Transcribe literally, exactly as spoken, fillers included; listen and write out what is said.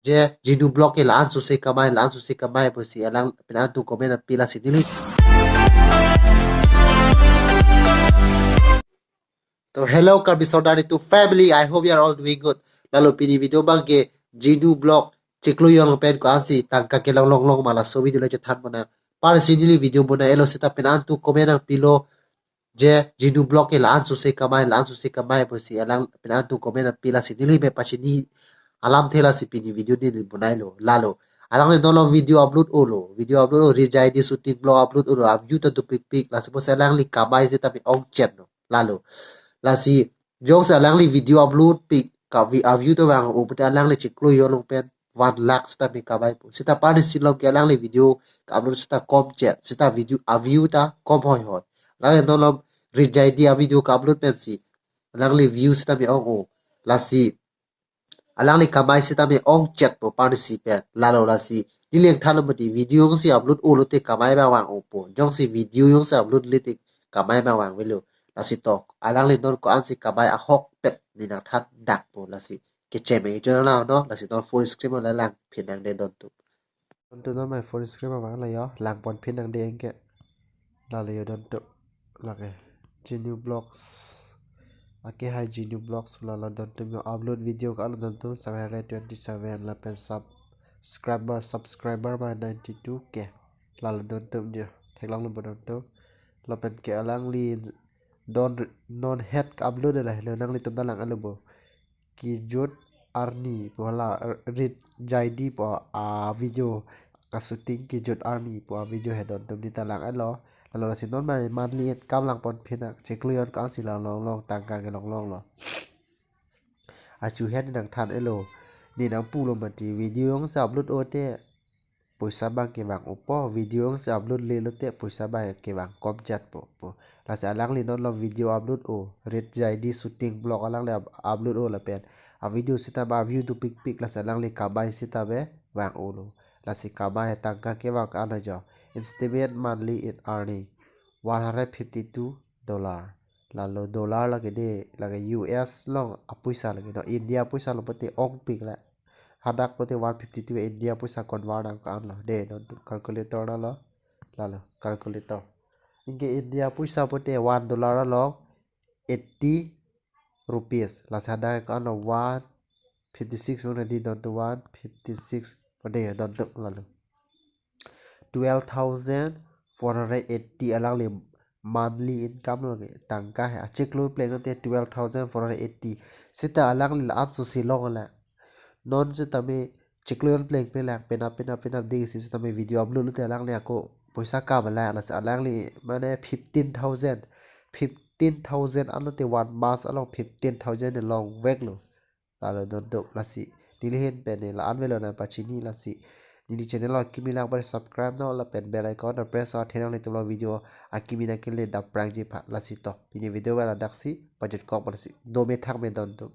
je Genu Vlog ke la-an sose kamai, la-an sose kamai pusi alang pen antu comment nangpi, lasi neli. To hello Karbi Sordar Netum family, I hope you are all doing good. Lalo pini video abang ke Genu Vlog chiklo jon pen ko-ansi tangka kelong longlong ma, laso video le chethan ponnang. Parsi neli video ponnang-elo seta pen antu comment nangpilo, je Genu Vlog ke la-an sose kamai, la-an sose kamai pusi alang pen antu comment nangpi, lasi neli me pachini alamthe lasi pini video neli bonailo. Lalo alangli non lo video upload-olo, video upload-o, Rich J D shooting vlog upload-olo, a-view ta dopikpik, lasi pusi alangli kamai seta me ongchetlo. Lalo lasi jongsi alangli video upload pik ka vi-, a-view ta vang-o pute alangli chiklo jon pen one lakh seta me kamaipo. Seta parsi lom ke alangli video ka-upload seta komchet, seta video a-view ta kom hoihoi. Alangli non lo Rich J D a-video ka-upload pensi alangli view seta me ong-o. Lasi alangli kamai seta me ongchetpo parsi pen. Lalo lasi neli nangthanlo mati, video jongsi upload-olo te kamai abang vang-opo. Jongsi video jongsi upload-le te kamai abang vangvelo. Lasi to alangli non ko-ansi kamai ahokpet neli nangthan dakpo, lasi kecheme ke chonang lo no, lasi non full screen along langphin nangde dontum. Dontum non mai full screen abang la yo, langponphin nangde anke. Lalo yo dontum, lake Genu Vlogs. Ake hai Genu Vlogs, lalo dontum yo upload video ka-an lo dontum, seven hundred twenty-seven lapen subscriber, subscriber abang ninety-two K. Lalo dontum yo theklonglo bo dontum. Lapen ke alangli don, non het ka-upload lahelo, nanglitum ta lang-elo bo. Kijut Arni pu hala, Rich J D pu a-video ka-shooting Kijut Arni pu a-video he dontum, neli ta lang-elo. Lalo lasi non mai monthly income langponphin nang, chiklo jon ko-ansi lang longlong, tangka kelong longlo. Achu het neli nangthan-elo, neli nangpulo mati, video jongsi upload-o te poisa abang kevang-opo, video jongsi upload-le-lo te poisa abang kevang komchetpo pu. Lasi alangli non lo video upload-o, Rich J D shooting vlog alangli up-, upload-o lapen a-video seta ba view dopikpik, lasi alangli kamai seta be vang-olo. Lasi kamai tangka kevang ko-an ajo. Estimate monthly in earning one hundred fifty-two dollar. Lalo dollar lake de, lake U S along apoisa lake no, India apoisa lo pute ongpik la. Hadak pute one fifty-two India apoisa convert nang ko-an lo. De dontum calculator nanglo. Lalo calculator. Anke India apoisa pute one dollar along eighty rupees. Lasi hadak ko-an lo, one fifty-six mane di dontum, one fifty-six. Pute dontum lalo. Twelve thousand four hundred eighty alangli monthly income lo ke, tangka he. Achiklo plenglo te twelve thousand four hundred eighty. Seta alangli la-an sose longlo. Non setame chiklo jon plengple lang, penap penap penap dei si setame video upload-lo te alangli ako poisa kam la, lasi alangli mane fifteen thousand, fifteen thousand anlo te one month along fifteen thousand longveklo. Lalo dontum, lasi neli ahin pen ne la-an avelo nangpachini, lasi neli channel lo kimi lang pare subscribe non lapen bell icon ta press non, athe nanglitum lo video akimi nangkele dam prangji aphan. Lasi to pini video ave ladaksi, pajutkok, lasi dome thakme dontum.